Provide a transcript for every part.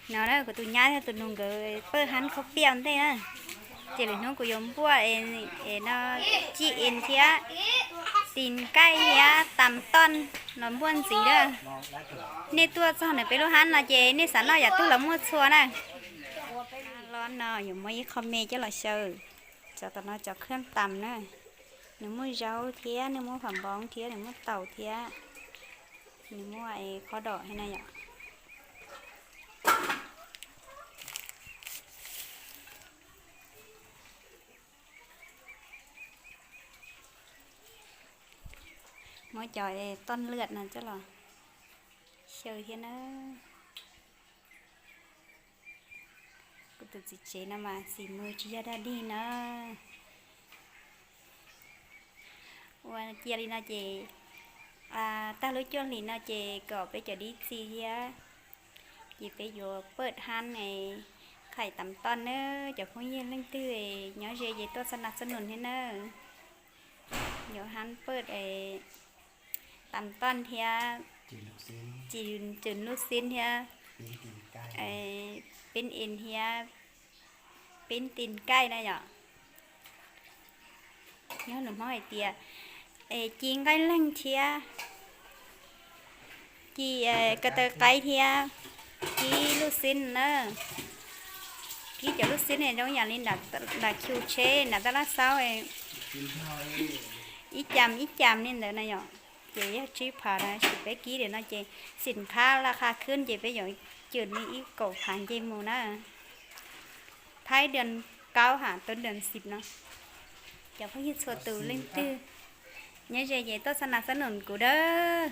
No na, kuv tus nyab thiab tus nus nkawd pawj hab khaub piaj ua ntej na. Ces lwm hnub kuv yuav npuaj es no, ci es thiab, tis nkaij thiab tas toj los npuaj ntxiv na. Nej tuaj txog ntawm peb lub hab no ces nej xav noj yam twg los muaj txhua na. Los no yuav muab ib qho me coj los xyaw. Cov tom no cov khab tas na. Nws muaj zaub thiab, nws muaj pham npoo thiab, nws muaj taum thiab, nws muaj qhov dom thiab na yom. Muab cov toj lwaj no coj los xyaw thiab na. Kuv tus txiv tsev no mas xim mws tsis yog dog dig na. Ua cia li no ces tag lub cuaj hlis no ces kom peb cov dib txi thiab, ces peb yuav pawj hab es qhaim tas toj na. Cov phooj ywg leej twg nyob ze ces tuaj xab nas xab nus thiab na. Yuav hab pawj tas toj thiab, ci lub xib thiab, peb es thiab, peb tis nkaij na yom. Nyob lus Hmoob hais tias ci nqaij leeg thiab, ci ko taw qaib thiab, kib lub xib na. Kib cov lub xib ne zoo yam li nram qhu tsheb, nram tab laj xaub, ib cam ib cam li ntawd na yom. Ces yog tsib phav na, tab sis peb kib lawm no ces xim khab laj qha khwb ces peb yuav cwm li ib kaum phav nce mus na. Thaib dua kaub ham tau dua xim no. Cov phooj ywg txhua tus leej twg nyob ze ces tuaj xab nas xab nus kuv dawb.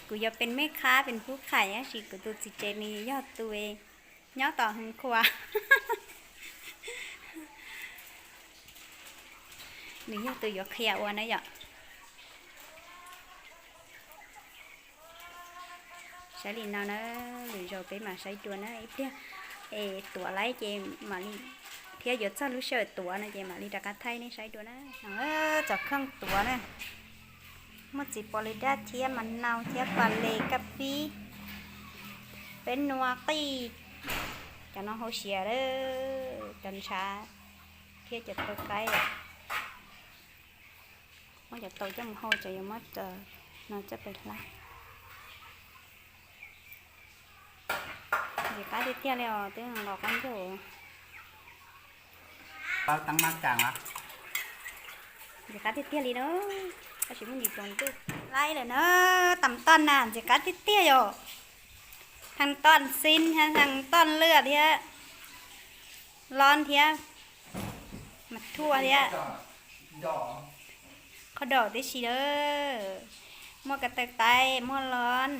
Kuv yuav pes mej qhab pes pub qhais tab sis kuv tus txiv tsev nws yog tus nyob tom hwv khua. Nws yog tus yuav qhia ua na yom. Saib li no na, lwm zaus peb mam saib dua na ib pliag. Es tuav lawm ces mam li, thiab yuav txog lub sij hawm tuav no ces mam li rov qab thaij nej saib dua na. Txog khoom tuav na, muaj txiv pos lwm dab thiab mas nau thiab pas les kab pib, peb nua qij. Cov no hau siav lawm, cov ntshav thiab cov taw qaib. Muab cov tau coj mus hau, cov yuav muab cov no coj pem hlab. Ntxim qab tiag tiag li os, twb nqos qab ncaug. Ntxim qab tiag tiag li na, tab sis muaj ntsis tsaus ntuj. Laib lawm na, tas toj na, ntxim qab tiag tiag yom. Thaaj toj xib, thaaj toj lwj thiab, lon thiab, mas thuaj thiab, qhov dom tib si lawm. Muaj ko taw qaib, muaj lon,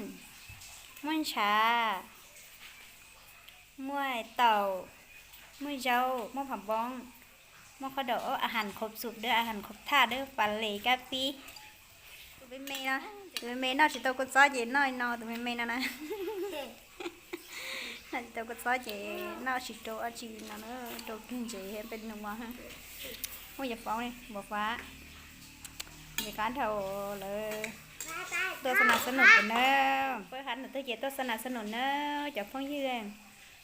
muaj ntshav, muaj taum, muaj zaub, muaj pham npoo, muaj qhov dom, a has khob xum dawb, a has khob thaj dawb, pas les kab pib. Tus me me no, tus me me noj tsis tau kua txob ces noj no, tus me me no na. Noj tsis tau kua txob ces noj tsis tau dab tsi no, rau kiag ntsev peb nus. Muaj yam foob li npam fab. Ntxim qab dhau lawm. Tuaj xab nas xab nus kuv na. Pab has nws twg ces tuaj xab nas xab nus na, cov phooj ywg.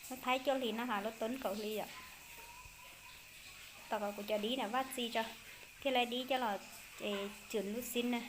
Lub thaib cuaj hli no has lub toob kaum hli yom. Tom qhov kuv cov dib na vaj txi tso, thiaj li dib coj los cwm lub xib na.